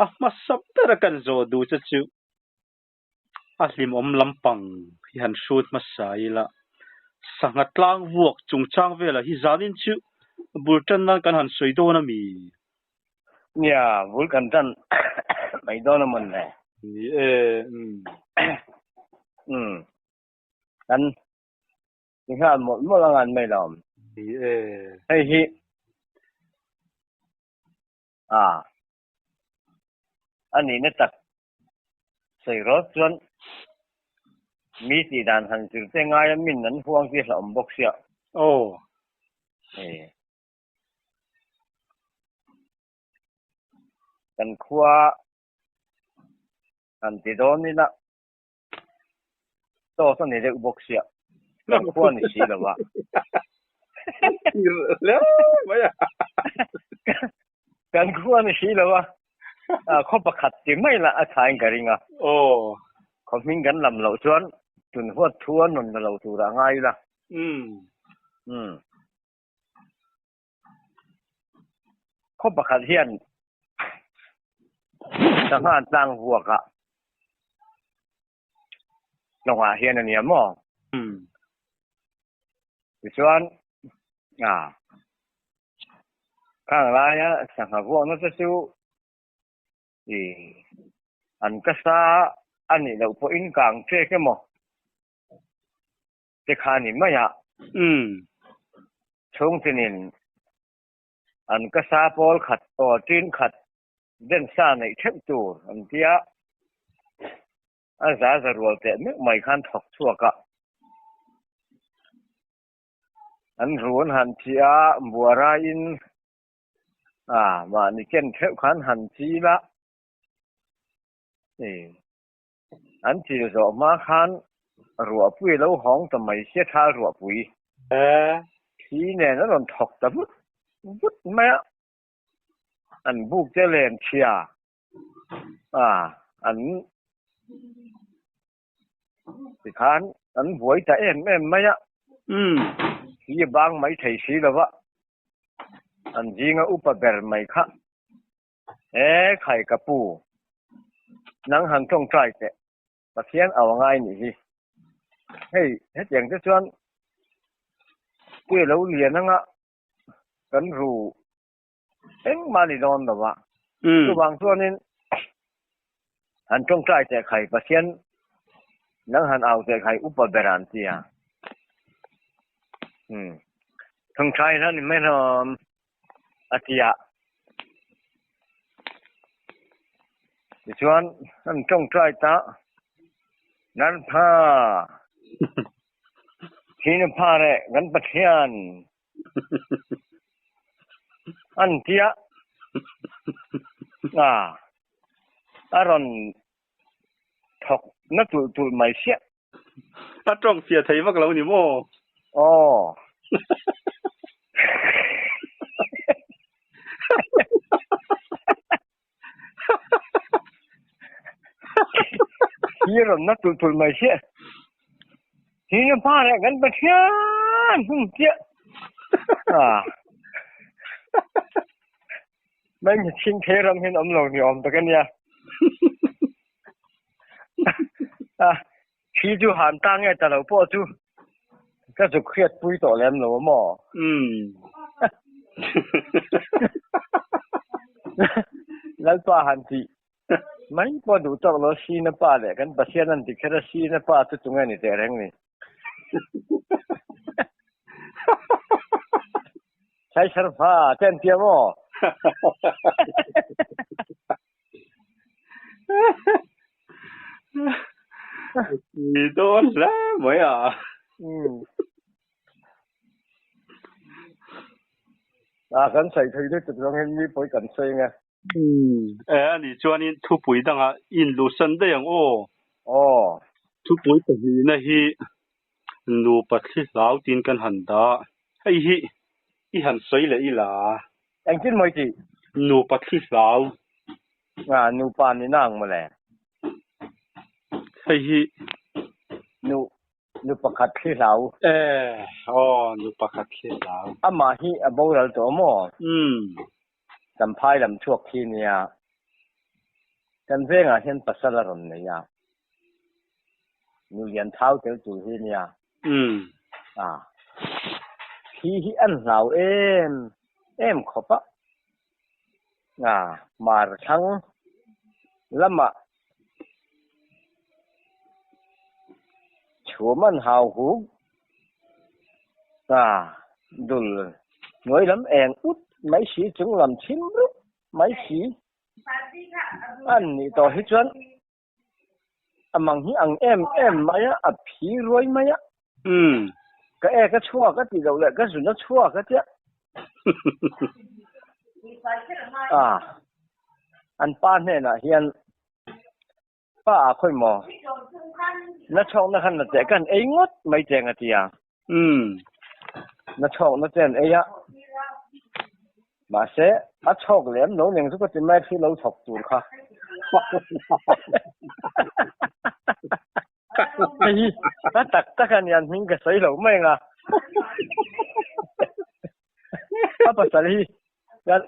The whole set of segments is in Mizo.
A hmasa bera kan zawh duh che chu a hlimawm lampang hi han hrut hmasa ila, sangha tlang vuak chungchang velah hi zanin chu bul tan nan kan han sawi dawn a mi? Nia, bul kan tan mai dawn a mawn le. Ni e, umm. Umm, kan ti nghal mawlh mawlh a ngan mai lo. Ni e. Hei hi a, a nihna tak sawi rawt chuan mi tih dan han zir te ngaia min an huang tih hlauhawm bawk sia. Aw. Hei. Kan khua han ti dawn ila tawt a ni deuh bawk sia. Kan khua ni si lo a. Kan khua ni si lo a. Khaw pakhat ti mai lah a thain ka ring a. Aw. Khaw hming kan lam loh chuan tun huat thu a nawn na lo tur ah ngai ila. Umm. Khaw pakhat hian sangha tlang vuak ah lawngah hian a nia maw? Tichuan ah khang laia sangha vuak nasa chu ih an ka sa a nih loh pawhin kang ṭek emaw te kha a ni mai a. Chhungtinin an ka sa pawl khat aw ṭin khat den sa neih ṭheuh tur an tia, a za za rual teh meuh mai khan thawk chhuak a. An run han chi a, buaraiin a mahni ken ṭheuh khan han chil a. An chil zawh hma khan ruahpui a lo hawng ta mai sia thal ruahpui. Thli nen a rawn thawk ta vut vut mai a. An buk te len chhia a an tikhan an buai ta em em mai a. Thli a bang mai thei si lo va, an zinga upa ber mai kha E khai ka pu, nang han tawngtai teh, Pathian au a ngai nih hi. Hei hetiang te chuan tui lo lian anga kan ru engmah ni dawn lo a. Chuvang chuanin han tawngtai teh khai Pathian nang han au teh khai upa ber an ti a. Tawngtai hlan i mai hlawm. a ti a. Tichuan, an tawngtai ta, Nan pha, hi na pha reh kan Pathian, an ti a. A, a rawn thawk na tulh tulh mai siah. A tawng fiah thei vak lo ni maw? Aw. Hi rawn na tulh tulh mai siah. Hi na pa leh kan Pathian hung chiah. Ah. Mai mi chhing thei ram hian awm lo ni awm tak a nia. A thi chu han ta nge ta lo pawh chu ka zuk hriat pui tawh lem lo a maw? Umm. Lalpa han tih mai pawh duh tawk lo Sina pa leh kan Pathian an ti kher a Sina pa chu tunge ni teh reng ni. Saisarfa te an tia maw? Ni dawn hle mai a. A kan sawi thei lutuk zawng hian mi pawi kan sawi ang e. E a nih chuanin thupui dangah i inluhsan daih ang aw. Aw. Thupui pahnihna hi nupa thli hlau tiin kan han dah. Hei hi i han sawi leh ila. Engtin maw i tih? Nupa thli hlau. A, nupa ni na ang mawle. Hei hi. Nu, nu pakhat thli hlau. E, aw, nu pakhat thli hlau. Amah hi a boral tawh maw? Umm. Champhai lam chhuak khi nia. Kan vengah hian pasal a rawn nei a, nu lian thau tel tur hi nia. A, thli hi an hlau em em khawp a. A, mar thlang lamah chhum an hau huk a, dul hnuai lam eng ut mai si chung lam chhim rup mai si. An nih tawh hi chuan a mang hi ang em em mai a, a phi ruai mai a. Ka ek a chhuak a tih loh leh ka zun a chhuak a tia. A, an pa hnenah hian pa a khawi maw? Na chhawkna khan na teh kan ei ngawt mai cheng a ti a. Na chhawkna che an ei a. Mahse, a chhawk lem lo neng chu ka ti mai khi lo chhawk tur kha. Hei hi a tak tak a nian hming ka sawi lo mai ang a. A pasal hi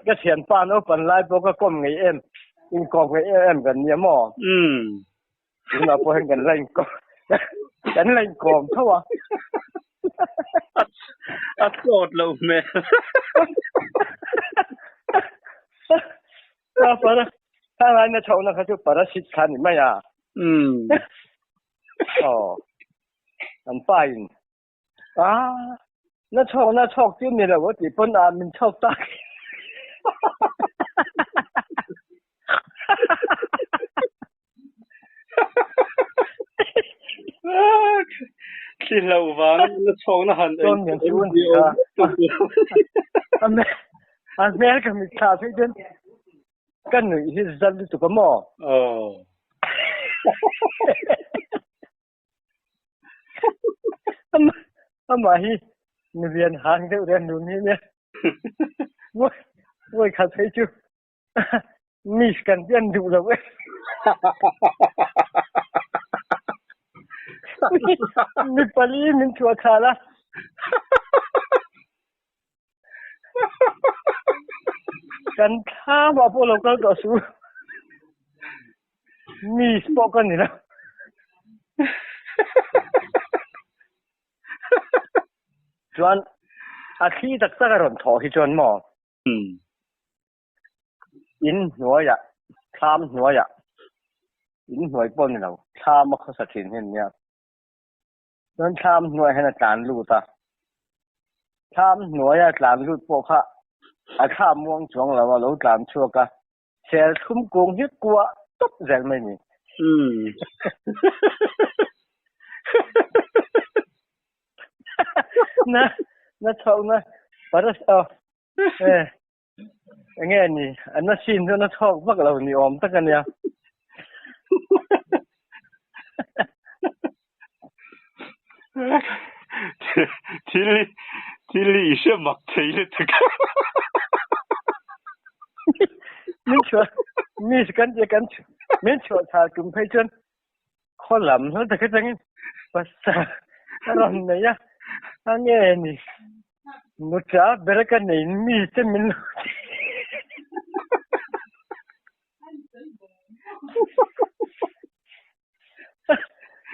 ka thianpa naupan lai pawh ka kawm ngei em, inkawm ngei em em kan nia maw? Tunah pawh hian kan la inkawm kan la inkawm tho a. A tlawt lo hmel. A para a ngaina chhohna kha chu parasit kha a ni mai a. Aw an pa in A, na chhawk na chhawk chu ni lo a tih pawn a min chhawk tak. Thli hlo vang na chhawk na han Chuan min chu an ti kha. A hmel ka mit thla phei chuan ka nuih hi zal lutuk a maw? Aw. Amah hi mi rian hang deuh rian nun hi nia. Voi khat phei chu miss kan pian duh lo e. Mi pali min chhuah chhal a. Kan thlam ah pawh lo kal tawh suh. Miss pawh ka ni lo. Chuan a thli tak tak a rawn thawh hi chuan maw? In hnuaiah, thlam hnuaiah, in hnuai pawh ni lo, thlam a khawsa thin hi an nia. Chuan thlam hnuaiah hian a tlan lut a, thlam hnuaia tlan lut pawh kha a thla muang chuang lo a, lo tlan chhuak a, sel thlum kung hi kuah tawp zel mai ni. Na na chhawk na paras aw eh enge ni an na sin chu na chhawk vak lo ni awm tak ania. Thil hi thil hi i hre mak thei lutuk a. Min chhuah mi kan tia kan min chhuah thar tum phei chuan khaw lam hla tak atangin pasal a rawn nei a, a nge ni nuta ber ka nei mi te min lo ti.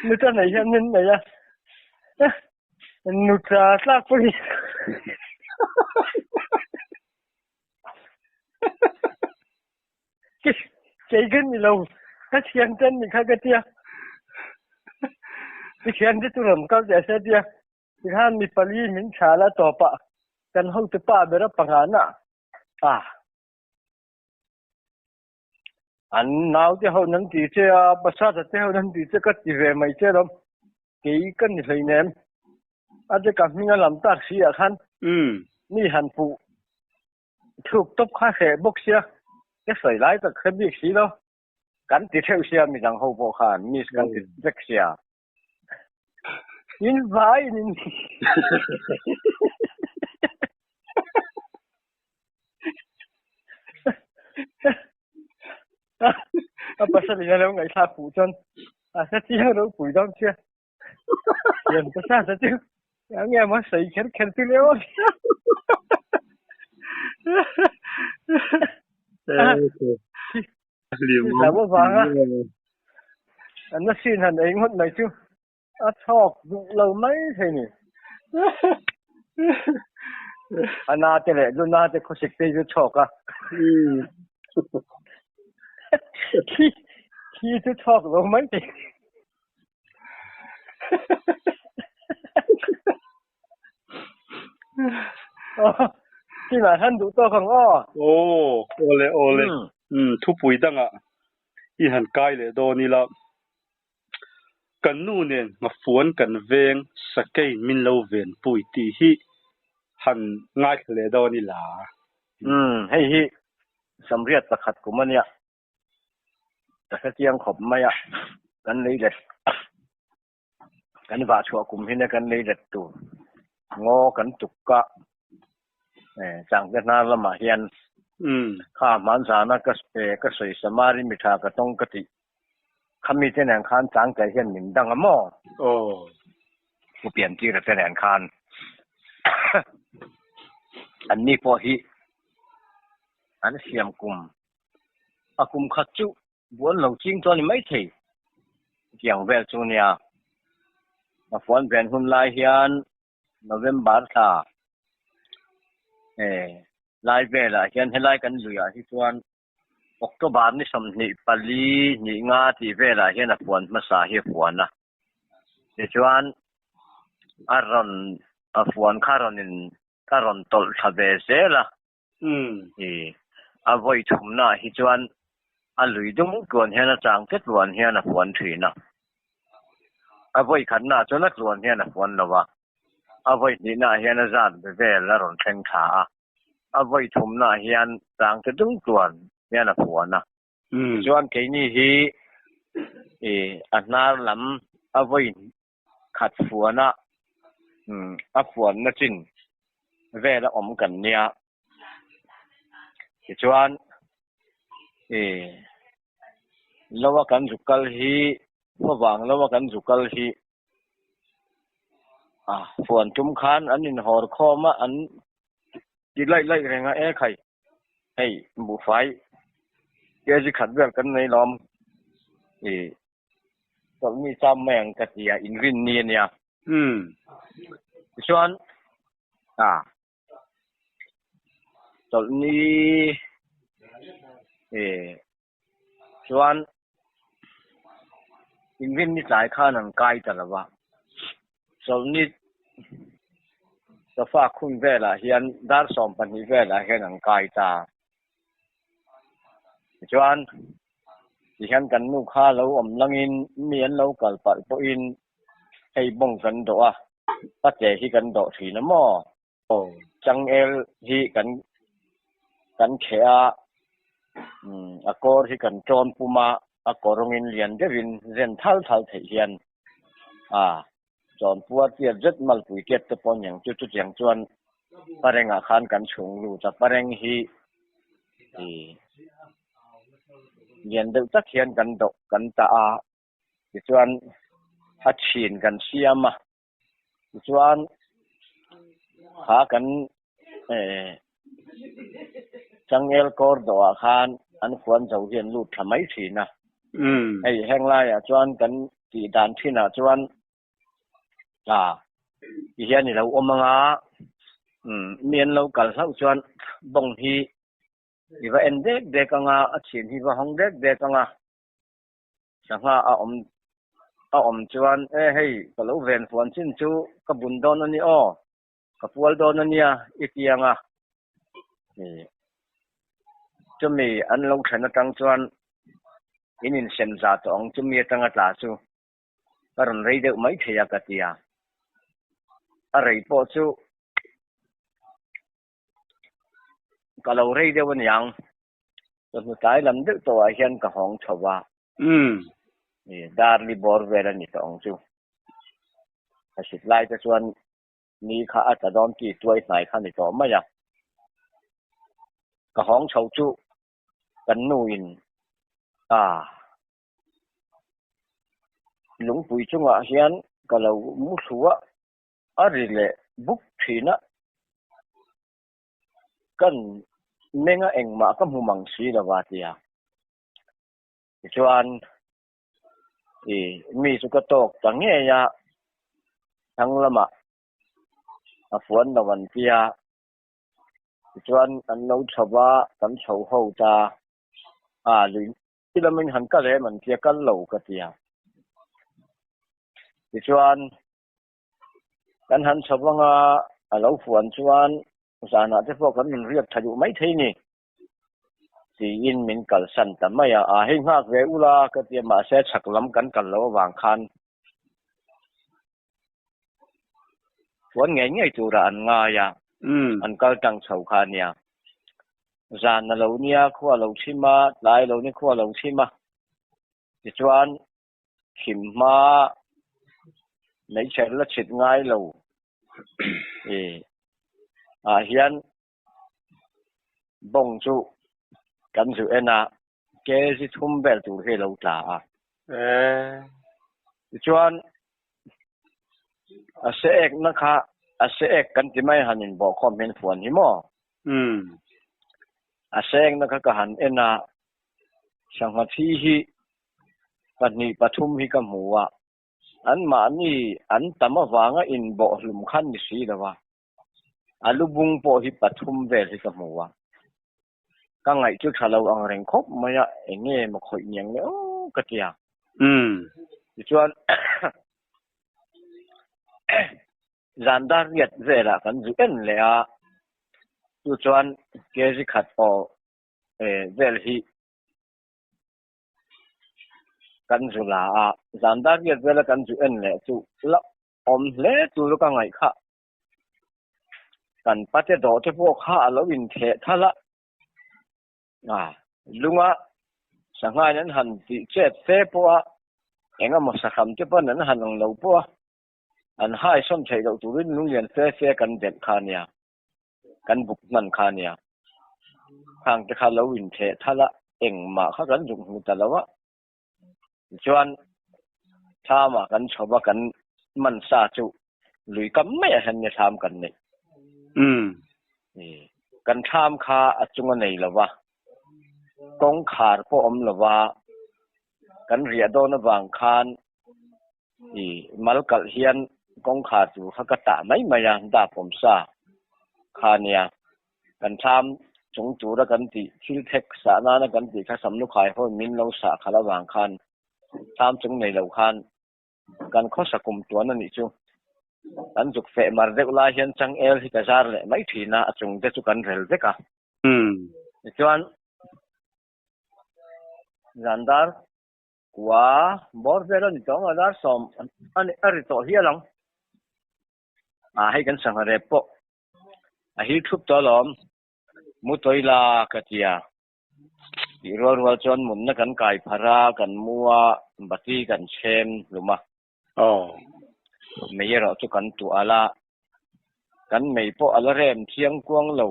Nuta nei hian min nei a, nuta tlak pawh hi kei ka ni lo, ka thian te an ni kha ka tia, i thian te chu rawn kal teh se a tia, tikhan mi pali min chhal a tawpah kan hotu pa ber a panga na a. An naute ho nan ti che a, pasata te ho nan ti che ka ti ve mai che lawm. Kei ka ni hleinem. A te ka hming a lam tak si ah khan mi han puh thluk tawp kha hreh bawk sia, ka sawi lai tak hre bik si lo. Kan ti theuh sia midang ho pawh khan miss kan ti vek sia. In vai in in A pasal in a lo ngaihthlak fuh chuan a hre chiang ropui dawn sia. Thian ta sa ta chu eng nge maw sawi kher kher chu leu a. Hlau avanga an asin han ei ngawt mai chu a chhawk duh lo mai thei ni. A na te leh luna te khawsik te chu chhawk a. Thi thi chu chhawk lo mai thei. Tinah hian duh tawk ang aw. Aw, awle awle. Umm thupui dangah i han kai leh dawn ila. Kan nu nen nghafuan kan veng sakei min lo ven pui tih hi han ngaithla leh dawn ila. Umm hei hi Samriat pakhat kum a nia. Ka hrechiang khawp mai a, kan lei let kan vah chhuah kum hin a kan lei let tur ngaw kan tuk ka changte hnar lamah hian kha hmanzana ka ka sawi Samari mi tha ka tawng ka tih kha mite nen khan changte hian min dang a maw? Pu Piantira te nen khan an ni pawh hi an siam kum A kum khat chu buan lo ching chuan ni maithei tiang vel chu nia. A fuan ven hun lai hian November thla eh lai velah hian helai kan luiah hi chuan October ni 24 hnih nga tih velah hian a fuan hmasa hi a fuan a. Tichuan a rawn a fuan kha rawn in a rawn tawlh thla ve zel a. I a vawi thumnaah hi chuan a lui dung tluan hian a chang te tluan hian a fuan thin a. A vawi khatnaah chuan a tluan hian a fuan lo a, a vawi hnihnaah hian a zat ve vel a rawn thleng tha a, a vawi thumnaah hian chang te dung tluan hian a fuan a. Tichuan keini hi i a hnar lam a vawi khat fuana a fuanna chin vela awm kan nia. Tichuan i lo a kan zuk kal hi khuavang lo a kan zuk kal hi a fuan tum khan an inhawr khawm a an ti laih laih reng a e khai hei buhfai kg khat vel kan nei lawm i Chawlhni cham mai ang ka ti a, inrin ni a nia. Tichuan, a, chawlhni e, chuan inrin ni tlai khan an kai ta lo va. Chawlhni sofa khum velah hian dar 12 velah hian an kai ta. Tichuan, tihian kan nu kha lo awm langin mi an lo kal palh pawhin hei bawng kan dawh a, pate hi kan dawh thin a maw? Changel hi kan kan kheh a, a kawr hi kan tawn pum a, a kawrawngin lian deuhin zen thal thal theih hian a chawnpuar tiat zet malpui tiat te pawh aniang chu chutiang chuan parengah khan kan chhung lut a pareng hi ih lian deuh tak hian kan dawh kan tah a tichuan a chhin kan siam a tichuan kha kan eh changel kawr dawhah khan an huan zo hi an lut tha mai thin a. Hei heng laiah chuan kan tih dan thinah chuan a ti hian i lo awm anga mi an lo kal hlauh chuan bawng hi i va en dek dek anga a chhin hi va hawng dek dek anga sangha a awm a awm chuan e hei ka lo ven huan chin chu ka bun dawn a ni aw Ka pual dawn a nia i ti ang a, chumi an lo thlen atang chuan in insem za tawh ang, chumi atanga tla chu ka rawn rei deuh mai thei a ka ti a, a rei pawh chu ka lo rei deuh a niang, chawhnu tlai lam deuh tawhah hian ka hawng chho a, dar li bawr vel a ni tawh ang chu, ka hrit lai te chuan Ni kha a tla dawn tih tuai hnai kha ni tawh mai a. Ka hawng chho chu kan nuin a lungpui chungah hian ka lo mu thlu a, a ri leh buk thin a. Kan menga engmah ka hmu mang si lo va tia. Tichuan i mi chu ka tawk ta ngei a, thlang lamah a fuan lo an tia. Tichuan an lo chho va, kan chho ho ta a, lui lamin han kal em an tia, kal lo ka tia. Tichuan kan han chho anga a lo fuan chuan zanah te pawh kan rawn riak tha duh maithei ni. Tiin min kalsan ta mai a, a hei nghak ve ula ka ti a, mahse chhak lam kan kal loh avang khan chuan ngei ngei turah an ngai a, an kal tang chho kha a nia. Zan a lo nia, khua a lo chhim a, tlai a lo nia, khua a lo chhim a, tichuan thim hma meichher la chhit ngai lo ah hian Bawng chu kan zu en a, kg thum vel tur hi a lo tla a. Tichuan a se ek na kha a se ek kan ti mai han inbawhkhawm hian fuan hi maw? A se ek na kha ka han en a, sangha thi hi pahnih pathum hi ka hmu a, anmahni an tam avanga inbawhhlum khan ni si lo a. A lu bung pawh hi pathum vel hi ka hmu a, ka ngaih chu tha lo ang reng khawp mai a, eng nge maw khawih niang le aw ka ti a. Tichuan zan dar riat velah kan zu en leh a, chu chuan kg khat aw vel hi kan zu la a, zan dar riat vela kan zu en leh chu la awm hle tur ka ngaih kha. Kan pate dawh te pawh kha a lo intheh thal a, a lunga sanghain an han tih chet fe pawh a, eng emaw sahram te pawn an han ang lo pawh a, an hai sawn theih loh turin lunglian fe fe kan delh kha a nia, kan buk hman kha a nia. Khang te kha lo intheh thal a, engmah kha kan zuk hmu ta lo a. Tichuan thlamah kan chho va, kan man sa chu lui kam maiah hian nia thlam kan neih. Kan thlam kha a chung a nei lo va, kawngkhar pawh awm lo va, kan riah dawn avang khan mal kalh hian kawngkhar tur kha ka tah mai mai a, dap awm sa kha nia. Kan thlam chung tura kan tih thil thek sah nana kan tih kha Samlukhai hawn min lo sah khalh avang khan thlam chung nei lo khan kan khawsa kum tuan a nih chu. Kan zuk feh mar deuh lai hian changel hi ka zar leh mai thin a, a chung te chu kan rel vek a. Tichuan zan dar kua bawr vel a ni tawh ang a, dar sawm a ri tawh hial ang. A hei kan sangha rep pawh a hil thup tawh alawm, mu tawi la ka ti a, tih rual rual chuan munna kan kai pharh a, kan mu a, bati kan chhem hlum a. Aw. Mei erawh chu kan tuah ala, kan mei pawh a la rem thiang kuang lo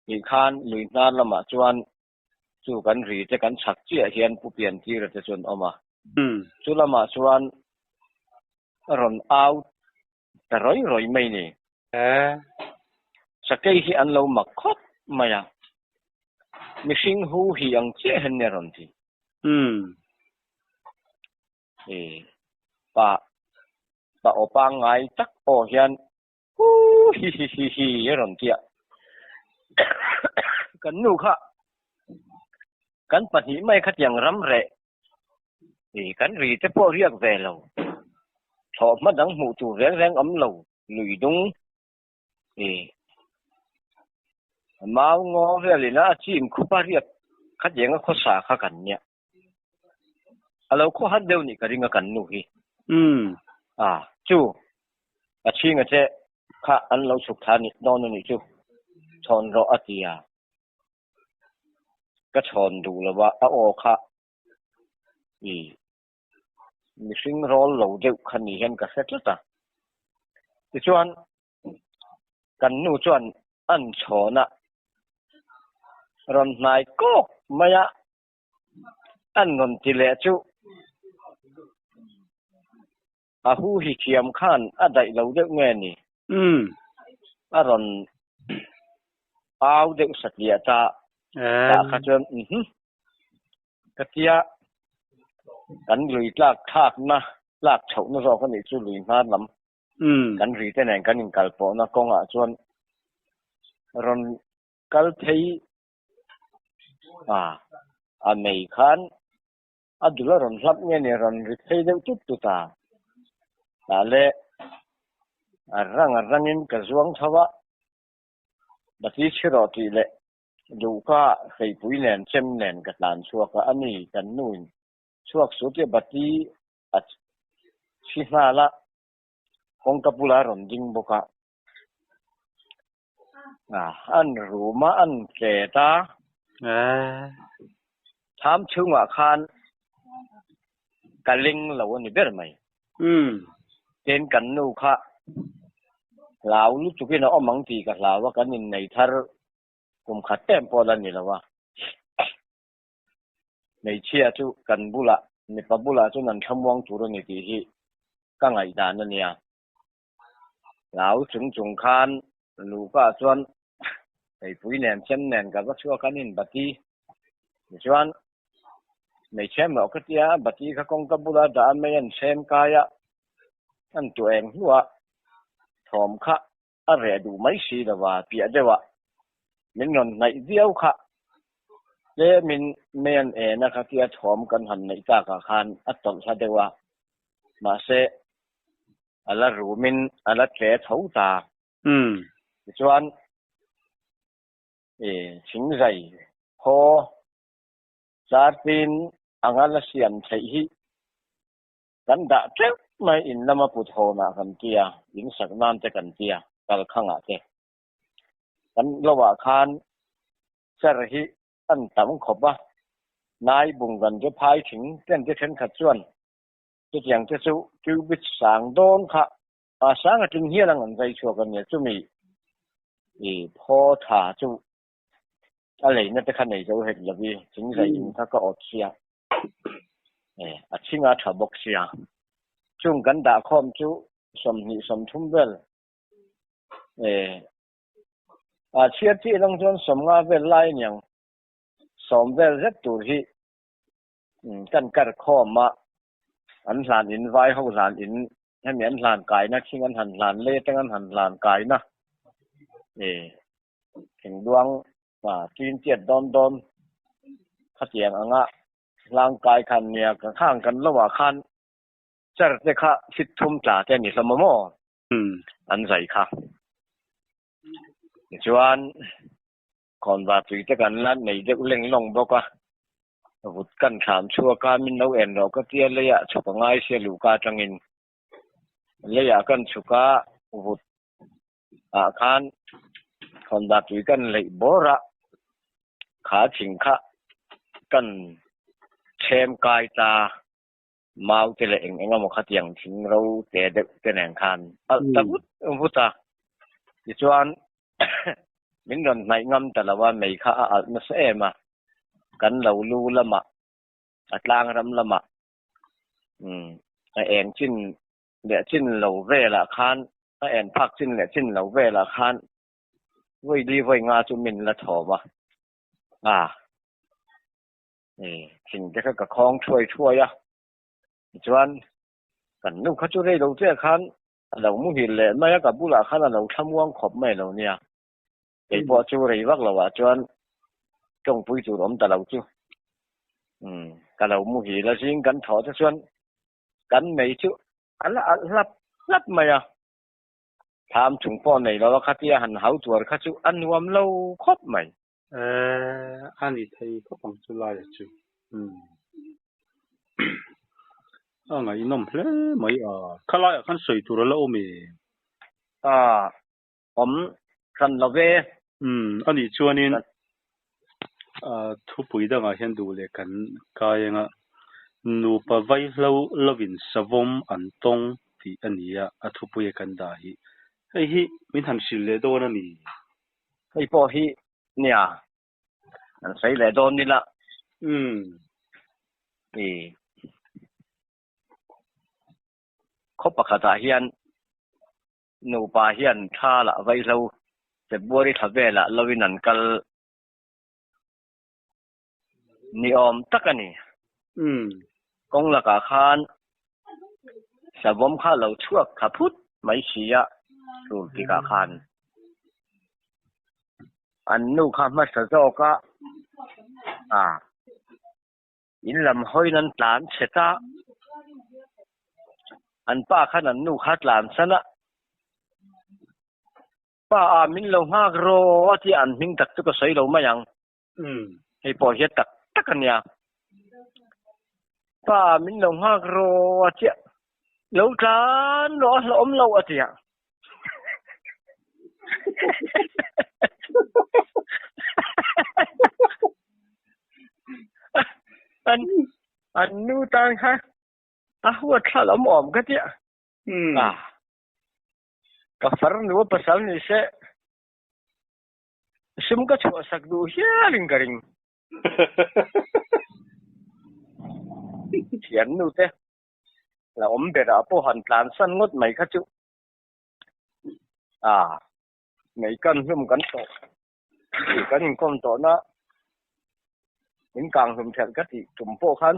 tih khan lui hnar lamah chuan chu kan ri te kan chhak chiah hian Pu Piantira te chu an awm a. Chu lamah chuan a rawn au ta rawi rawi mai ni. Sakei hi an lo mak khawp mai a, mihring hu hi ang chiah hian nia rawn ti. Pa pa aw pangngai tak aw hian hu hi hi hi hi a rawn ti a. Kan nu kha kan pahnih mai khatiang ram reh Kan ri te pawh riak ve lo. Thlawhhma dang hmuh tur reng reng awm lo, lui dung mau ngaw velin a chim khup a riak khatiang a khawsa kha kan nia. A lo khaw hat deuh nih ka ring a kan nu hi. A chu a chhinga che kha an lo chhuk thla nih dawn a nih chu chhawn rawh a ti a. Ka chhawn duh lo a, a aw kha i mihring rawl lo deuh kha ni hian ka hre tlat a. Tichuan, kan nu chuan an chhawn a, rawn hnai kawk mai a, an rawn ti leh chu a hu hi thiam khan a daih lo deuh nge ni? A rawn au deuh satliah ta, tah kha chuan, Ka tia. Kan lui tlak thlakna, tlak chhohna zawk a nih chu lui hnar lam. Kan ri te nen kan inkalpawhna kawngah chuan rawn kal phei a, a mei khan a dul a rawn hlap nge ni rawn ri phei deuh tut tut a. Tah leh a rang a rangin ka zuang chho a, Bati chhi rawh tih leh Duhka hleipui nen chem nen ka tlan chhuak a, ani kan nuin chhuak su tia Bati a chhi nghal a, kawngka bulah a rawn ding bawk a. An rum a, an tlet a. Tham chhungah khan ka leng lo a ni ber mai. Tin, kan nu kha hlau lutukin a awm ang tih ka hlau a, kan innei thar kum khat em pawh la ni lo a. Hmeichhia chu kan bulah, mipa bulah chuan an thlamuang tur a ni tih hi ka ngaihdan a nia. Hlau chung chung khan Luka chuan Heipui nen chem nen ka va chhuak a nin Bati tichuan hmeichhe maw ka tia Bati kha kawngka bula dah a mei an chhem kai a an tu eng hnuah thawm kha a reh duh mai si lo a piah deuh ah min rawn hnaih viau kha tlemin mei an en a kha tia thawm kan han neih tak ah khan a tawlh hla deuh a mahse a la rumin a la tle tho ta. Tichuan thingzai khaw chartin anga la siam theih hi kan dah teuh mai in lama put hawnah kan tia, in sak nan te kan tia, kalkhangah te. Kan lovah khan char hi an tam khawp a, nai bung kan te phai thing ten te thenkhat chuan chutiang te chu cubic sang dawn kha A sang a tling hial ang an zai chhuak a nia chumi i phaw tha chu a leina te kha nei zo hek lo i thing zai in kha ka awt sia e a chhinga tha bawk sia chung kan dah khawm chu 20 30 vel e a chhiar chi lang chuan 50 vel lai aniang 10 vel zet tur hi kan kar khawm a an hlan in vai ho hlan in hemi an hlan kaina khing an han hlan lei atang an han hlan kaina e thingduang a tin chiat dawn dawn khatiang anga hlang kai khan nia ka khang kan lo ah khan char te kha fit thum tla te ani hlawm a maw an zai kha tichuan Khawnvar tui te kan la nei deuh leng lawng bawk a, vut kan thlam chhuak a, min lo en rawh ka tia leiah chhuk a ngai sia luhka atangin leiah kan chhuk a, vut ah khan khawnvar tui kan leih bawr a, kha thing kha kan chhem kai ta mau te leh eng eng emaw khatiang thing ro te deuh te nen khan alh ta vut vut a, tichuan Min rawn hnaih ngam ta lo a, mei kha a alh nasa em a, kan lo lu lamah, a tlang ram lamah, umm a eng chin leh chin lo velah khan, a en phak chin leh chin lo velah khan vawi li vawi nga chu min la thawm a, a thing te kha ka khawng thuai thuai a, tichuan kan nu kha chu rei lo chiah khan A lo muhil leh mai a, ka bulah khan a lo thlamuang khawp mai lo nia. Kei pawh chu rei vak loah chuan tawngpui tur awm ta lo chu. Umm, ka lo muhil a, zing kan thawh te chuan kan mei chu a la alh hlap hlap mai a. Thlam chung pawh nei lo a khatia han hau tuar kha chu a nuam lo khawp mai. Eh, a ni thei khawp ang chu laia chu. Umm. A ngaihnawm hle mai a. Khalaiah khan sawi tur a la awm e. A awm hran lo ve. Umm, a nih chuanin thupui dangah hian duh leh kan kai anga nupa vaihlo lovin savawm an tawng tih a ni a, a thupuia kan dah hi. Hei hi min han hrilh leh dawn a ni. Hei pawh hi nia an sawi leh dawn nila. Umm. I khaw pakhatah hian nupa hian tha lah vaihlo February thla velah lovin an kal ni awm tak a ni. Umm. Kawng lakah khan savawm kha a lo chhuak thla phut mai si a, tul tikah khan an nu kha hmasa zawk a, a in lam hawiin an tlan chhe ta, an pa khan an nu kha tlan san a. Pa a min lo nghak rawh a tia an hming tak chu ka sawi lo mai ang. Hei pawh hi a tak tak a nia. Pa a min lo nghak rawh a tia lo tlan rawh a hlauhawm lo a tia. An an nu tan kha a huat thla lam awm ka tia. Ah. Ka farnu a pasal ni se sum ka chhuah sak duh hialin ka ring. Thiannu te la awm berah pawh han tlan san ngawt mai kha chu ah mei kan hlum kan tawh tih kan inkawm tawhna min kang hlum thelh ka tih tum pawh khan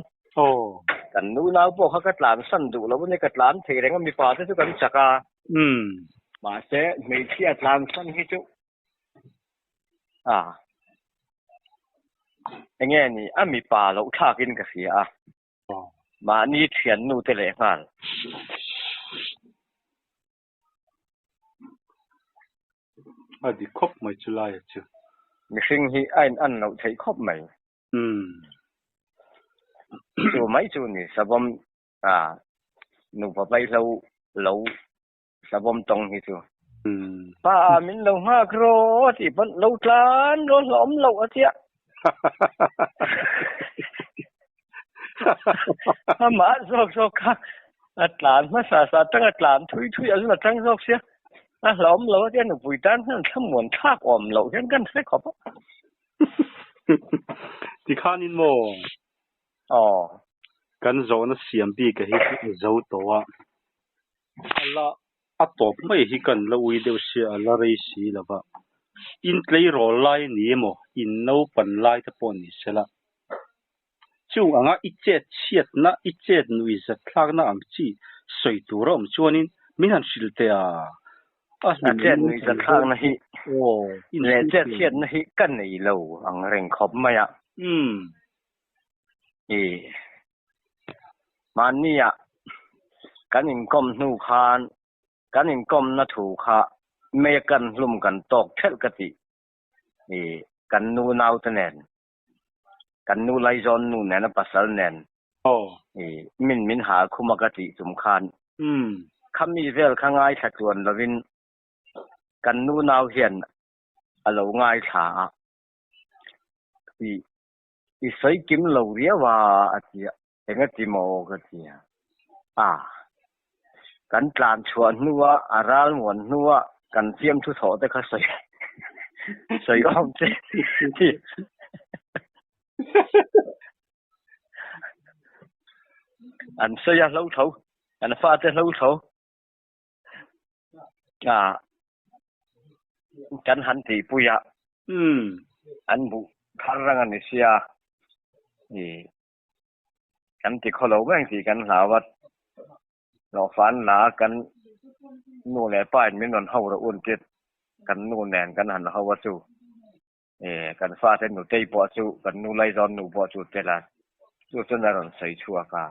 kan nu nau pawh kha ka tlan san duh lo a ni ka tlan thei reng a mipa te chu kan chak a mahse hmeichhia tlan san hi chu ah enge ni a mipa loh thlak in ka hria a mahni thiannu te leh nghal. A dik khawp mai chu laia chu. Mihring hi a in an loh theih khawp mai. Chu mai chu ni savawm ah nupa vaihlo lo savawm tawng hi chu. Pa ah min lo nghak rawh a tih pawn lo tlan rawh hlawm loh a tia. Amah zawk zawk kha a tlan hmasa sa atang a tlan thui thui a zun a tang zawk sia a hlawm lo a tia nupui tan hian thlamuan thlak awm loh hian kan hre khawp a. Tikhanin maw? Aw. Kan zawhna siam bik a hi chu a zo tawh a, a la a tawp mai hi kan la ui deuh sia a la rei si lo va. In tleirawl lai ni emaw in naupan lai te pawh ni sela. Chung anga i chet chhiatna, i chet nui zat thlakna ang chi sawi tur a awm chuanin min han hrilh teh a, a A hlim chet awm nui zat thlakna hi aw, leh chet chhiatna hi ka nei lo ang reng khawp mai a. Umm. I mahnia kan inkawm hnu khan kan inkawmna thu kha mei a kan hlum kan tawk thelh ka tih i kan nu naute nen. Kan nu Laizawn nu nen a pasal nen i min min hal khum a ka tih tum khan khami vel kha ngaithla tluan lovin kan nu nau hian a lo ngaithla a i i sawi kim lo riau a a ti a engati maw ka ti a a kan tlan chhuah hnua a ral muan hnua kan fiamthu thawh te kha sawi sawi awm che ti an sawi a hlo tho an fate hlo tho a kan han tihpui a an buh thar rang a ni sia i Kan ti khaw lo reng tih kan hlau a, hlawhfan la kan nu leh pa in min rawn ho rawh un tit kan nu nen kan han ho a chu e kan fate nutei pawh chu kan nu laizawn nu pawh chu tel a chu chuan a rawn sawi chhuak a.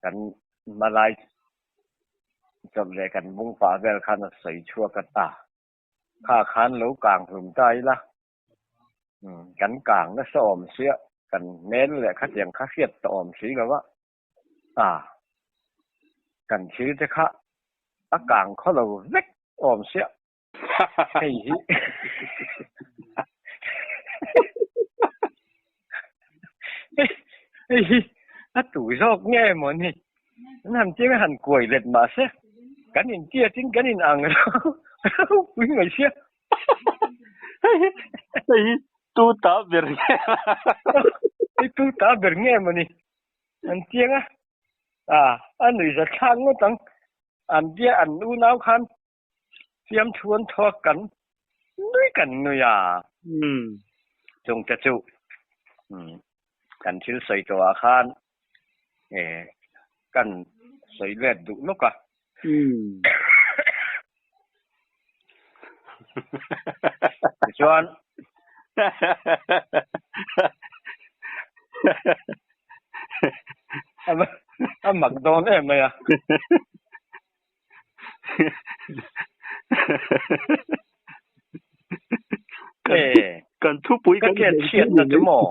Kan hmalai chawp leh kan bung pah vel khan a sawi chhuak a ta kha khan lo kang hlum ta ila. Kan kang nasa awm sia, kan hmel leh khatiang kha hriat ta awm si lo a, a kan thil te kha a kang khaw lo vek awm sia, hei hi hei hi a tu zawk nge maw ni, an han chiang a han kuai let mahse kan intiatin kan inang ropui mai sia. Hei hi tu ta ber nge? Hei tu ta ber nge maw ni? An chiang a, a a nuihza thlak ngawt ang. An bia an unau khan fiamthu an thawk kan nui kan nui a. Chungte chu. Kan thil sawi tawhah khan kan sawi let duh lawk a. Tichuan a mak dawn em mai a. Kan thupui kan chet chhiatna chu maw?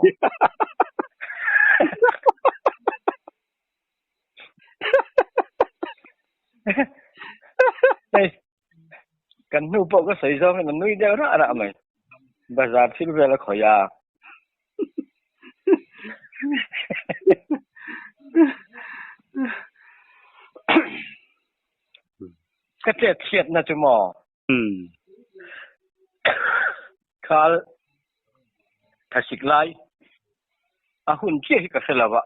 Hei, kan hnu pawh ka sawi zawng hian a nui deuh rah rah mai. Bazar thil vel a khawih a. Ka chet chhiatna chu maw? Khal thasik lai a hun chiah hi ka hre lo a.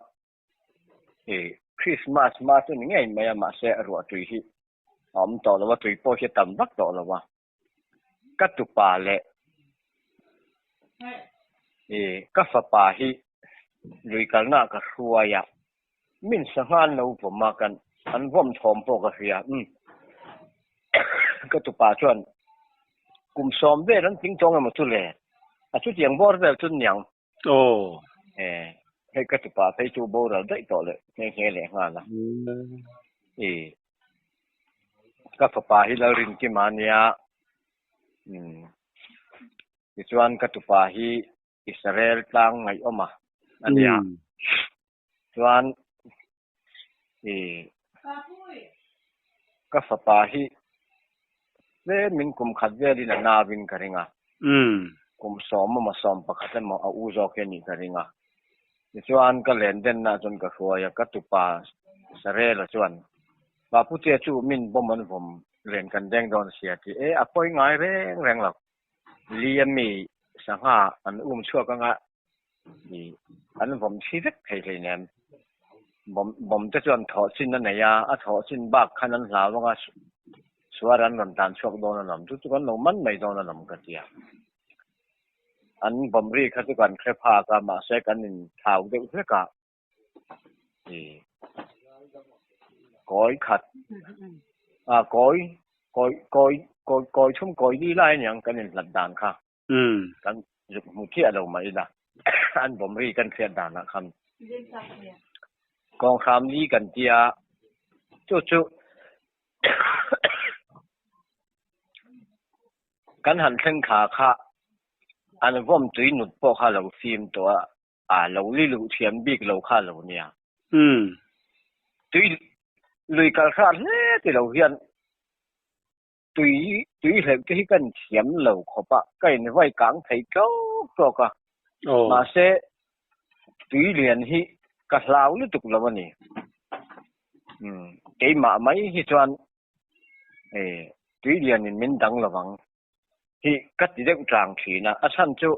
Christmas hma chu ni ngei mai a, mahse ruahtui hi a awm tawh lo a, tui pawh hi a tam vak tawh lo a. Ka tupa leh ka fapa hi lui kalna ah ka hruai a, min sangha an lo vawm a, kan an vawm thawm pawh ka hria. Umm ka tupa chuan kum sawm vel an tling tawng emaw chu le, a chutiang bawr vel chu niang. Aw. Hei ka tupa phei chu boral daih tawh leh nghe nghe leh nghal a. Ka fapa hi Lalrinkima a nia. Tichuan ka tupa hi Israel tlang ngaihawm a a nia. Chuan ka fapa hi tlemin kum khat velin a nauin ka ring a. Kum sawm emaw 11 emaw a u zawk hi a nih ka ring a. Tichuan ka len denna chuan ka hruai a, ka tupa Sarela chuan, Baputea chu min bawm an vawm len kan deng dawn sia ti e, a pawi ngai reng reng lo. Li a mi sangha an um chhuak anga i an vawm thi vek thei hleinem. Bawm bawm te chuan thawh chin a nei a, a thawh chin bak khan an hlau anga suar an rawn tan chhuak dawn alawm, chu chu kan lo man mai dawn alawm ka ti a. An bawm ri kha chu kan hre phak a, mahse kan in thlau deuh hlek a. I kawi khat a kawi kawi kawi kawi kawi thum kawi li lai aniang kan in hlat dan kha. Kan zuk hmu chiah lo mah ila an bawm ri kan hriat danah khan kawnghram li kan tia chu chu kan han thleng thla kha an vawm tui nut pawh kha lo fim tawh a a lo li luh thiam bik lo kha lo nia. Tui lui kal hrat hle ti lo hian Tui tui hleuh te hi ka in thiam lo khawp a, ka in vai kang thei tlawk tlawk a. Mahse, tui lian hi ka hlau lutuk lo a ni. Umm, keimah mai hi chuan tui lian in min dang lo ang hi ka ti deuh tlang thin a. A chhan chu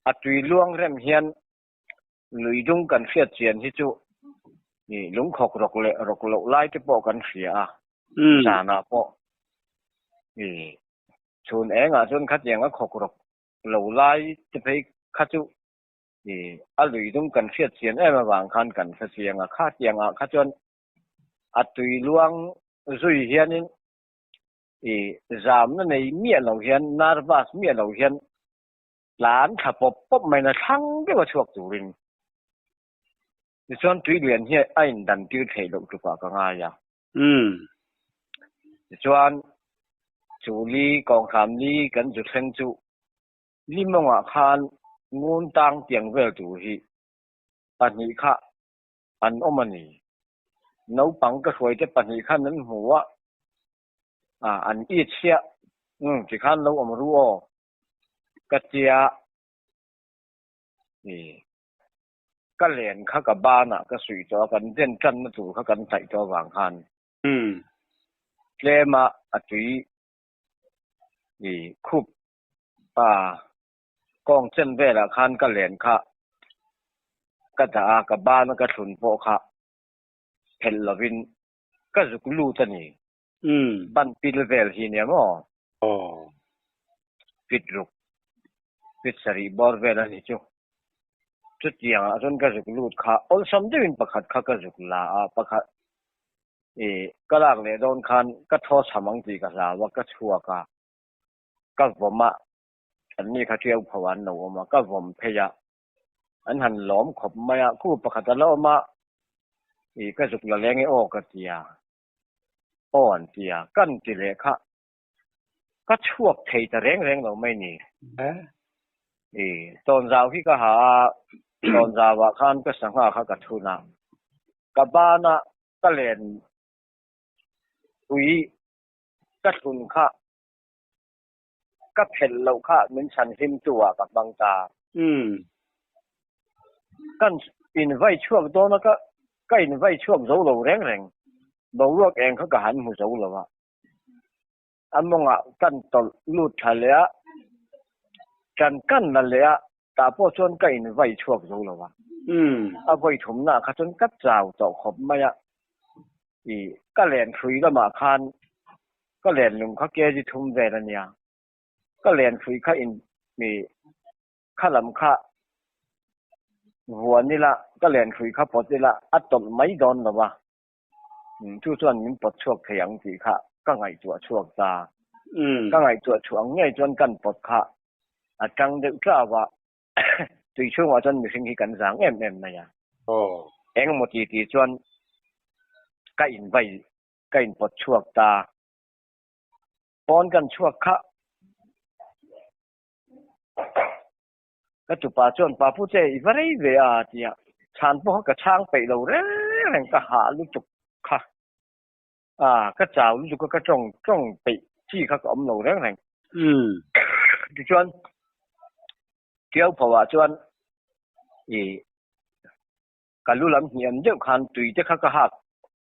a tui luang rem hian lui dung kan hriat chian hi chu lungkhawk rawk leh rawk loh lai te pawh kan hria a. Zanah pawh i chhun engah chuan khatiang a khawk rawk lo lai te phei kha chu i a lui dung kan hriat chian em avang khan kan hre chiang a, khatiang ah kha chuan a tui luang zui hianin i zamna nei miah lo hian nervous miah lo hian tlan thla pawp pawp mai na thlang deuh a chhuak turin Tichuan tui lian hi a indan tir theih loh tlukah ka ngai a. Tichuan chu li kawnghram li kan zu thleng chu limawngah khan ngun tang tiang vel tur hi pahnih kha an awm a ni. Naupang ka hruaite pahnih khan an hmu a, an it chiah. Tikhan lo awm ru aw ka tia. Ka len kha ka banah ka suih tawh a, kan den tanna tur kha kan hnaih tawh avang khan tlema a tui i khup a kawng chen velah khan ka len kha ka dah a, ka bana ka thlun pawh kha phelh lovin ka zuk lut a ni. Ban pil vel hi nia maw? Fit ruk, fit sarih bawr vel a ni chu. Chutiangah chuan ka zuk lut kha awlsam deuhin pakhat kha ka zuk la a, pakhat ih ka lak leh dawn khan ka thaw chham ang tih ka hlau a, ka chhuak a, ka vawm a, an ni kha ṭiau pho ah an lo awm a, ka vawm phei a, an han lawm khawp mai a, khu pakhat a la awm a, ih ka zuk la leng e aw ka ti a, aw an ti a, kan ti leh kha Ka chhuak thei ta reng reng lo mai ni. I tawnzau hi ka ha a, tawnzauah khan ka sangha kha ka thun a, ka bana ka len pui ka thlun kha ka phelh loh kha min chhan hlim tu ah ka hmang ta. Kan invai chhuak dawn a, ka invai chhuak zo lo reng reng. Boruak eng kha ka han hmu zo lo a. A mawngah kan tawlh lut tha leh a, kan kan la leh a, tah pawh chuan ka in vai chhuak zo lo a. A vawi thumnaah kha chuan ka chau tawh khawp mai a, i ka len hrui lamah khan ka len lung kha kg thum vel a nia, ka len hrui kha in i kha lam kha vuan ila, ka len hrui kha pawt ila a tawlh mai dawn lo a. Chu chuan min pawt chhuak thei ang tih kha ka ngaihtuah chhuak ta. Ka ngaihtuah chhuah ang ngei chuan kan pawt kha a tang deuh tlau a, tui chhungah chuan mihring hi kan zang em em mai a. Engemaw ti ti chuan ka invai ka inpawt chhuak ta. Pawn kan chhuak kha. Ka tupa chuan Papu che i va rei ve a ti a, chhan pawh kha ka chhang peih lo reng reng ka hah lutuk kha a, ka chau lutuk a ka tawng tawng peih chi kha ka awm lo reng reng. Tichuan Tiau pho ah chuan i ka lu lam hniam deuh khan tui te kha ka hak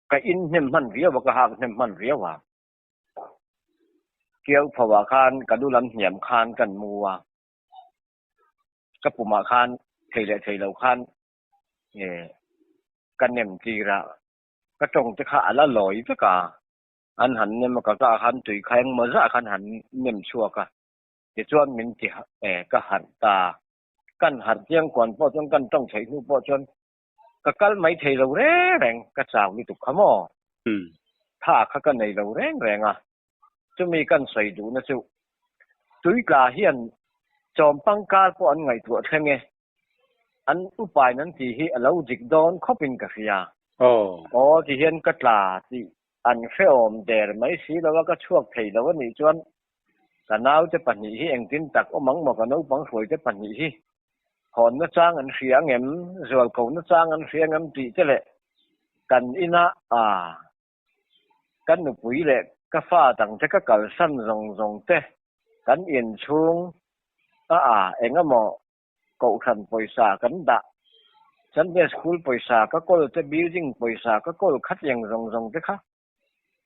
ka in hnem hman riau a ka hak hnem hman riau a. Tiau pho ah khan ka lu lam hniam khan kan mu a. Ka pumah khan thei leh thei lo khan ka nem tir a, ka tawng te kha a la lawi vek a, an han nem a, ka kah khan tui kha engmaw zah khan han nem chhuak a, tichuan min ti ka harh ta, kan harh chiang kuan pawh chuan kan tawng theih hnu pawh chuan ka kal mai thei lo reng reng, ka chau lutuk kha maw? Tha kha ka nei lo reng reng a, chumi kan sawi duhna chu Tuitla hian chawm pangkar pawh an ngaihtuah thleng e, an upain an tih hi a lo dik dawn khawpin ka hria. Aw ti hian ka tla tih an hrehawm der mai si lo a, ka chhuak thei lo a nih chuan ka naute pahnih hi engtin tak awm ang maw ka naupang hruaite pahnih hi Hawnna chang an hria ang em, zualkona chang an hria ang em tih te leh kan ina a kan nupui leh ka fa dangte ka kalsan zawng zawng te kan inchhung a a eng emaw kohhran pawisa kan dah Sunday school pawisa ka kawl te building pawisa ka kawl khatiang zawng zawng te kha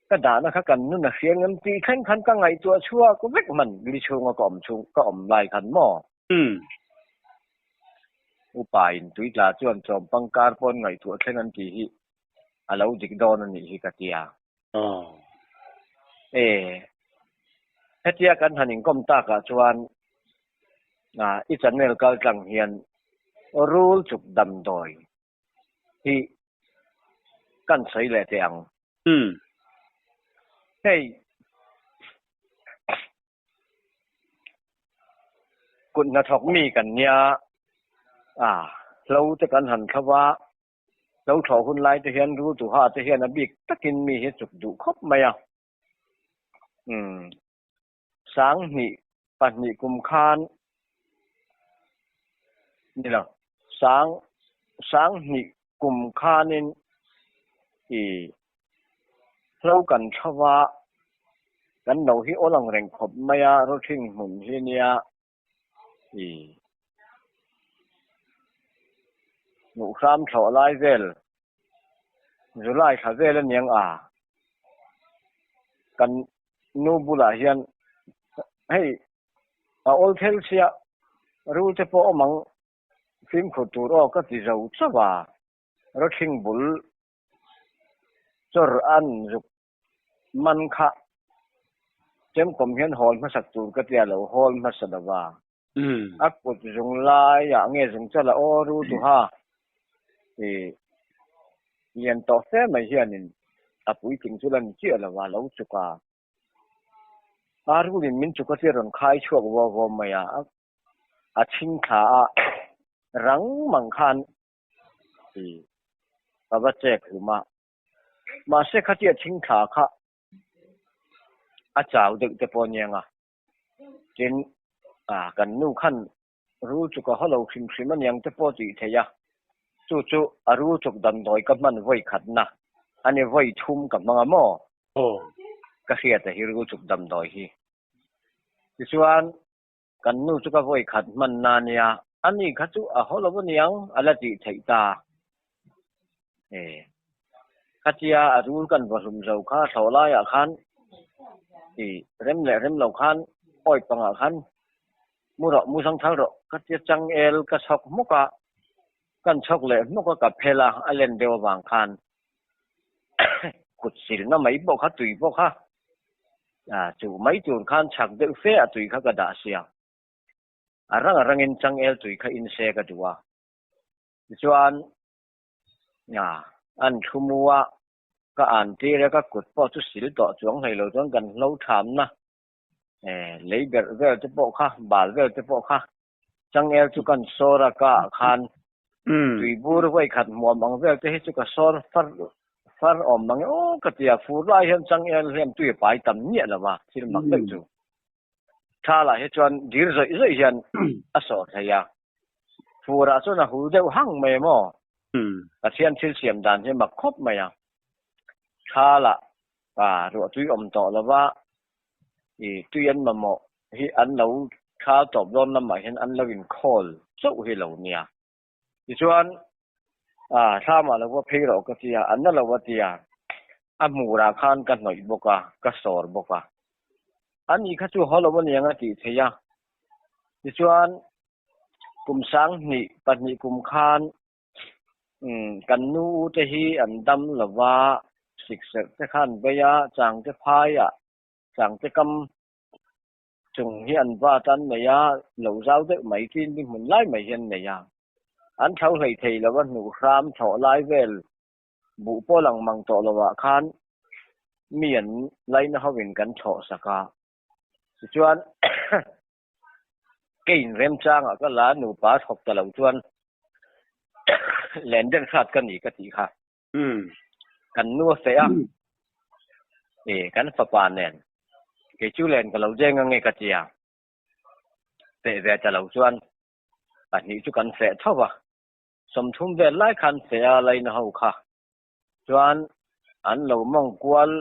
Ka dahna kha kan nun a hria ngam tih thleng khan ka ngaihtuah chhuak vek hman li chhunga ka awm chhung ka awm lai khan maw? Upa in tuitla chuan chawm pangkar pawn ngaihtuah thleng an tih hi a lo dik dawn a nih hi ka ti a. E, hetia kan han inkawm takah chuan i channel kal tlang hian rul chuk damdawi hi kan sawi leh teh ang. Hei kut hnathawk mi kan nia a, hlo te kan han thlo a, hlo thlawh hun lai te hian rul tuha te hian a bik takin mi hi chuk duh khawp mai a. Sanghnih pahnih kum khan ni lo, sang sanghnih kum khanin i hlo kan thlo a, kan lo hi awl ang reng khawp mai a, rawthing hmun hi nia i hnuhhram thlawh lai vel July thla vel aniang a, kan nu bulah hian hei a awl thel sia rul te pawh awm ang fimkhur tur aw ka ti zo chauh a, rawthing bul chawr an zuk man kha chemkawm hian hawl hmasak tur ka tia lo hawl hmasa lo va. A kut zung laiah nge zung chala aw ru duha i lian tawh fe mai hianin a puitling chu la ni chiah lo a, lo chuk a. A rulin min chuk a tia rawn khai chhuak vaw vaw mai a, a chhing thla a rang mang khan i ka va chek hlum a. Mahse khatia chhing thla kha a chau deuh te pawh aniang a. Tin, a kan nu khan rul chuk a haw lo hrim hrim aniang te pawh tih theih a, chu chu a rul chuk damdawi ka hman vawi khatna a ni vawi thum ka hmang a maw? Aw. Ka hriat a hi rul chuk damdawi hi. Tichuan, kan nu chu ka vawi khat hmanna ania, ani kha chu a haw lo aniang a la tih theih ta. E. Khatia a rul kan va hlum zo kha thlawh laiah khan i rem leh rem lo khan awi pangah khan mu rawh, mu zang thal rawh ka tia changel ka chhawk hmawk a, kan chhawk leh hmawk a ka phel a, a len deuh avang khan kut silna mai pawh kha tui pawh kha chuh mai tur khan chhak deuh fe a tui kha ka dah sia, a rang a rangin changel tui kha in se ka duh a, tichuan an thu mu a, ka an tir a ka kut pawh chu sil tawh chuang hlei lo chuan kan hlo thamna lei berh vel te pawh kha bal vel te pawh kha changel chu kan sawr a ka ah khan tuibur vawi khat hmuam ang vel te hi chu ka sawr far far awm mang e aw ka ti a fur lai hian changel hian tui a pai tam miah lo va thil mak deuh chu tha lah hi chuan dir zawih zawih hian a sawr thei a fur ah chuan a hul deuh hang mai maw Pathian thil siam dan hi mak khawp mai a tha lah ruah tui awm tawh lo va i tui an mamawh hi an lo thal tawp dawn lamah hian an lo inkhawl chauh hi lo nia. Tichuan, thlamah lo va phei rawh ka tia, an na lo a tia, a hmurah khan ka hnawih bawk a, ka sawr bawk a. Ani kha chu haw lo aniang a tih theih a. Tichuan, kum 2002 kum khan Kan nu u te hi an dam lo va, sikserh te kha an vei a, changte phaiah changte kam chung hi an vat a, an nei a, lo zau deuh mai tin hi hmun lai mai hi an nei a. An tho hlei thei lo va, hnuh hram thlawh lai vel buh pawh lang mang tawh lovah khan mi an laina hovin kan thlawh sak a. Tichuan Kei inremchangah ka la nupa thawk ta lo chuan len den hrat ka ni ka tih kha. Kan nu a feh a, e kan fapa nen kei chu len ka lo deng ange ka ti a, feh ve ta lo chuan pahnih chu kan feh tho va, 30 vel lai khan feh a laina ho kha chuan an lo mawng kual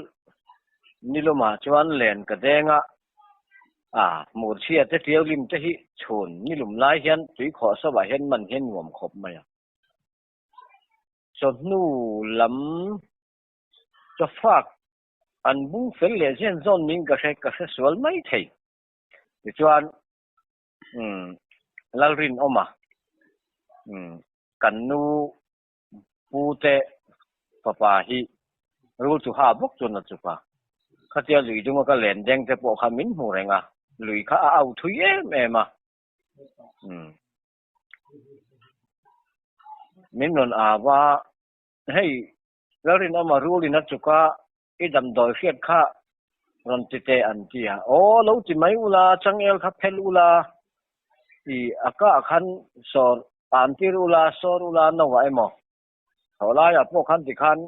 nilumah chuan len ka deng a, a hmurchhia te tiau lim te hi chhun nilum lai hian tui khawh sawmah hian man hian nuam khawp mai a. Chawhnu lam chawfak an bung fel leh zen zawn ning ka hre ka hre sual mai thei. Tichuan umm Lalrinawma umm kan nu Pu te fapa hi rul chu ha bawk chuan a chuk a, khatia lui dunga ka len deng te pawh kha min hmu reng a, lui kha a au thui em em a, umm min rawn au a, hei Lalrinawma rul in a chuk a, i damdawi hriat kha rawn ti teh an ti a, aw lo ti mai ula, changel kha phel ula, i a kah khan sawr an tir ula, sawr ula no ah emaw, thaw laiah pawh khan tikhan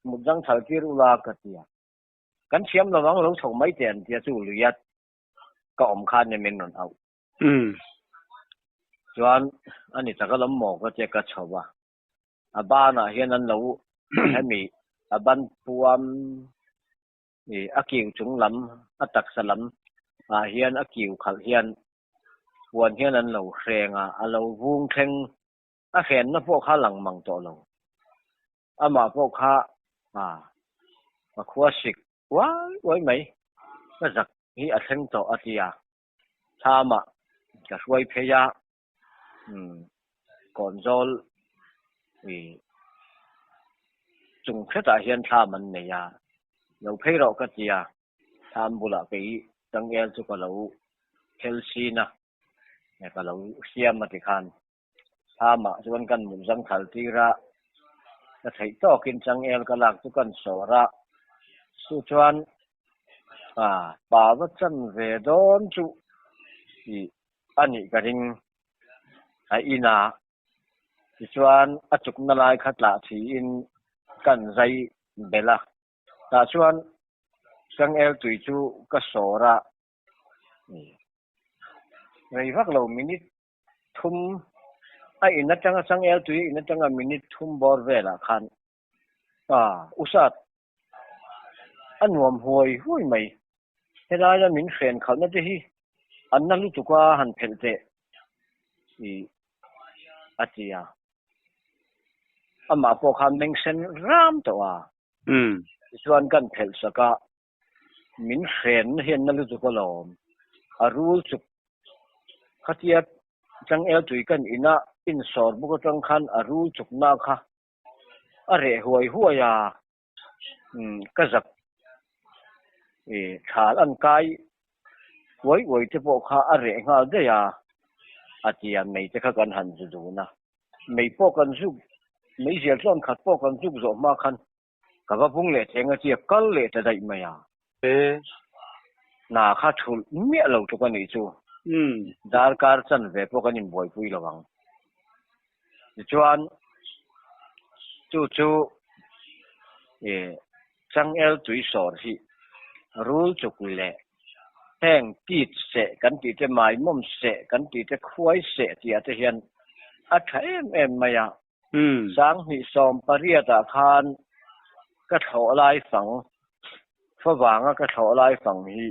mut zang thal tir ula ka ti a, kan thiam lo ang lo chho mai teh an ti a, chu luia ka awm khan nia min rawn auh. Chuan ani taka lam maw ka tia ka chho a. A banah hian an lo hemi a ban puam ih a kiu chung lam a taksa lam ah hian a kiu khalh hian puan hian an lo hreng a, a lo vung thleng a hrenna pawh kha lang mang tawh lo. Amah pawh kha ah a khua sik uai uai mai ka zak hi a thleng tawh a ti a, thlamah ka hruai phei a. Umm kawnzawl ih chung hretah hian thlam an nei a, lo phei rawh ka ti a, thlam bulah kei changel chu ka lo khel sin a, Ka lo siam a tikhan thlamah chuan kan mut zangthal tir a, ka theih tawkin changel ka lak chu kan sawr a, chu chuan pa va chan ve dawn chu tih a nih ka ring a inah tichuan a chukna lai kha tlah thiin kan zai belh a, tah chuan changel tui chu ka sawr a. Rei vak lo minute thum a in atanga changel tui in atanga minute thum bawr velah khan u sat a nuam huai huai mai. Helaia min hren khalhna te hi an na lutuk a han phelh teh tih a ti a. Amah pawh khan meng sen ram tawh a. Tichuan kan phelh sak a. Min hren hian na lutuk alawm. A rul chuk khatia changel tui kan ina insawr bawk atang khan a rul chukna kha a reh huai huai a, ka zak i thal an kai uai uai te pawh kha a reh nghal daih a, a ti a, mei te kha kan han zu dun a, mei pawh kan zuk, meizial tlawn khat pawh kan zuk zawh hma khan Ka va bung leh theng a tia kal leh ta daih mai a. Hna kha thulh miah lo tluk a nih chu. Darkar chan ve pawh kan inbuaipui lo ang. Tichuan chu chu changel tui sawr hi rul chuk leh heng tit seh kan tih te, maimawm seh kan tih te, khuai seh tih ah te hian a tha em em mai a. 2018 ah khan ka thlawh lai fang, favanga ka thlawh lai fang hi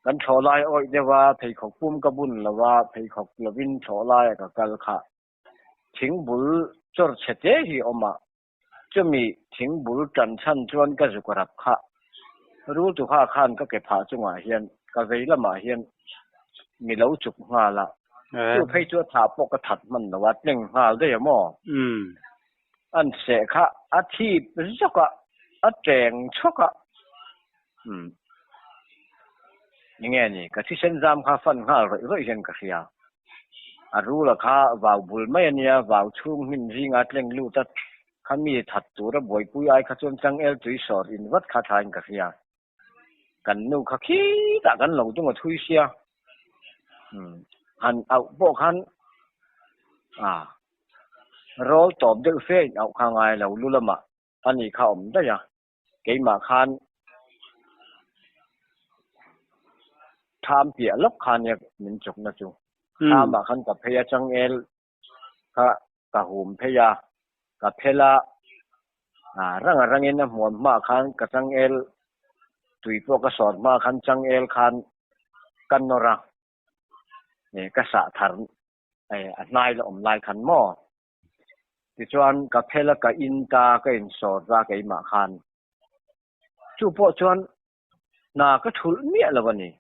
kan thlawh lai awih deuh a, pheikhawk pum ka bun lo a, pheikhawk lovin thlawh laia ka kal kha thingbul chawr chhe te hi a awm a, chumi thingbul tan chhan chuan ka zuk rap kha rul tuha khan ka ke phah chungah hian ka vei lamah hian mi lo chuk nghal a. Chu phei chu a thah pawh ka that hman lo a, tleng nghal daih a maw? An seh kha a thip zawk a, a teng chhawk a. Umm. Enge ni, ka thisen zam kha fan nghal rawih rawih hian ka hria. A rula kha vau bul mai a nia, vau chhung hmin zinga tleng lut a, kha mi that tura buaipui ai kha chuan changel tui sawr in vat kha thain ka hria. Kan nu kha khitah kan lo dung a thui sia. Han auh pawh khan a rawl tawp deuh fe in auh kha ngai lo lu lamah a ni kha awm daih a. Keimah khan tham piah lawk kha nia min chawkna chu. Thamah khan ka phei a changel kha ka hum phei a, ka phel a, rang a rangin a hmuam hmaah khan ka changel tui pawh ka sawt hmaah khan changel khan ka nawr a, ka sah thar a hnai la awm lai khan maw? Tichuan ka phel a, ka in ta, ka insawt a keimah khan. Chu pawh chuan hna ka thulh miah lo a ni.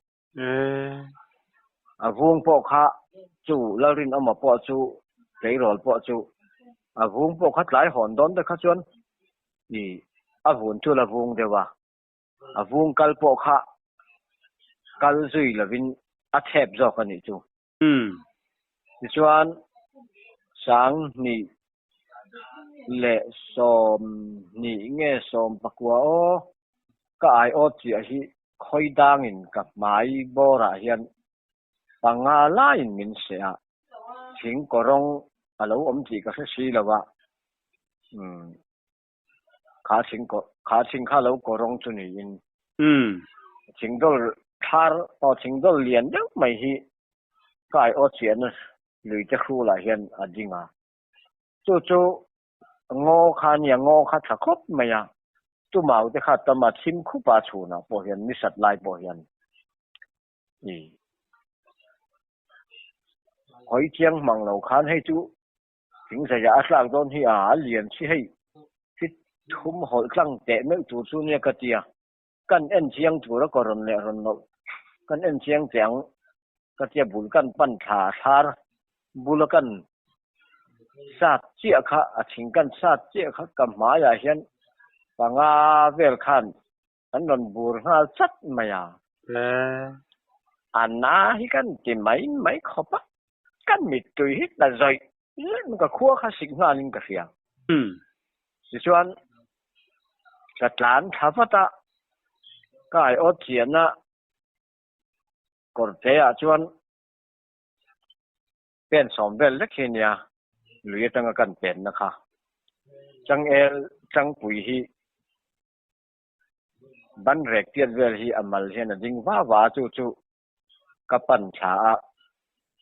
A vung pawh kha chu Lalrinawma pawh chu tleirawl pawh chu a vung pawh kha tlai hawn dawn te kha chuan i a vun chu la vung deuh a, a vung kal pawh kha kal zui lovin a thep zawk a nih chu. Tichuan 2020 nge 14 aw ka aiawt chiah hi khawi dangin ka hmai bawrah hian panga laiin min seh a, thing kawrawng a lo awm tih ka hre si lo a, kha thing kha thing kha lo kawrawng chu niin thing dawl thar aw thing dawl lian deuh mai hi ka aiawt chiahna lui te hrulah hian a ding a, chu chu Ngaw kha nia, ngaw kha tha khawp mai a, chu mau te kha tam a thim khup a chhunah pawh hian ni sat lai pawh hian i hawi chiang hmang lo khan hei chu thing zaiah a tlak dawn hi a lian si hei hi thum hawlh tlang teh meuh tur chu nia ka tia, kan en chiang tur a kaw rawn leh rawn loh kan en chiang teh ang ka tia bul kan pan thla thlar bula kan sat chiah kha a thing kan sat chiah kha ka hmaiah hian panga vel khan an rawn bur nghal chat mai a. A na hi kan ti mai mai khawp a. Kan mittui hi tla zawih zawih ka khua kha sik nghalin ka hria. Tichuan ka tlan thla vat a, ka aiawt chiahna kawrte ah chuan pen sawm vel lek hi nia lui atanga kan penna kha. Changel tlangpui hi ban rek tiat vel hi a mal hian a ding va va a, chu chu ka pan thla a,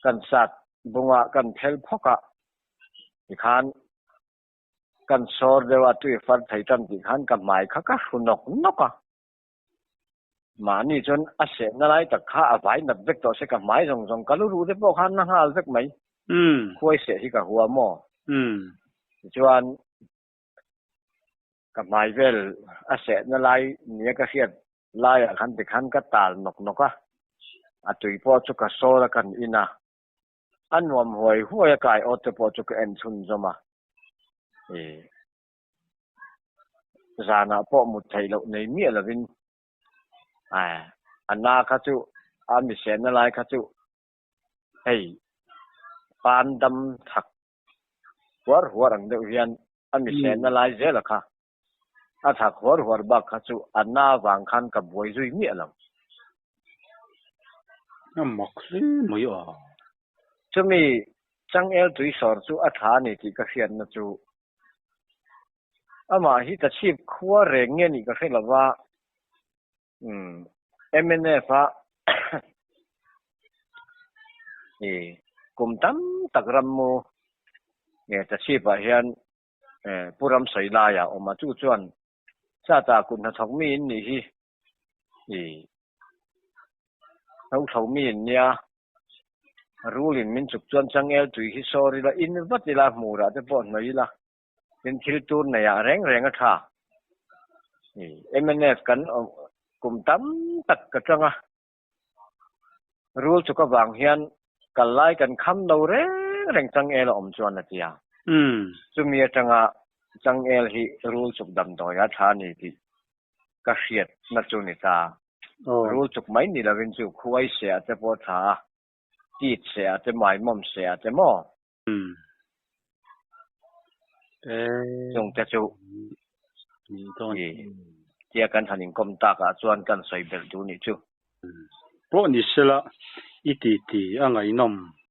kan sat bunga kan phel phawk a, tikhan kan sawr deuh a tui far thei tan tih khan ka hmai kha ka hru nawk nawk a, mahni chuan a sehna lai tak kha a vai nat vek tawh se ka hmai zawng zawng ka lu ruh te pawh khan na nghal vek mai, khuai seh hi ka hua maw? Tichuan ka hmai vel a sehna lai nia ka hriat laiah khan tikhan ka tal nawk nawk a, a tui pawh chu ka sawr a kan in a, a nuam huai huai a kai awt te pawh chu ka en chhunzawm a, ih zanah pawh mut theih loh nei miah lovin a na kha chu a mi sehna lai kha chu hei pan dam thak huar huar ang deuh hian a mi sehna lai zel a kha. A thak huar huar bak kha chu a na vang khan ka buai zui miah lo. A mak hle mai a. Chumi changel tui sawr chu a tha a ni tih ka hriatna chu amah hi ta chhip khua reng nge nih ka hre lo va, umm mnf a i kum tam tak rammu nge ta chhipah hian Pu Ram sawi laiah a awm a, chu chuan Chata kut hnathawk mi in nih hi i hlo mi in nia, rul in min chuk chuan changel tui hi sawr ila, in vat ila, hmurah te pawh hnawih ila, tin thil tur neiah reng reng a tha. I mnf kan kum tam tak ka chang a, Rul chuk avang hian kal lai kan kham lo reng reng changel a awm chuan a ti a. Chumi atanga changel hi rul chuk damdawi a tha a ni tih ka hriatna chu ni ta. Rul chuk mai ni lovin chu khuai seh ah te pawh a tha a, tit seh ah te, maimawm seh ah te maw? Chung te chu tia kan han inkawm takah chuan kan sawi belh duh nih chu. Pawh ni sela i titi a ngaihnawm.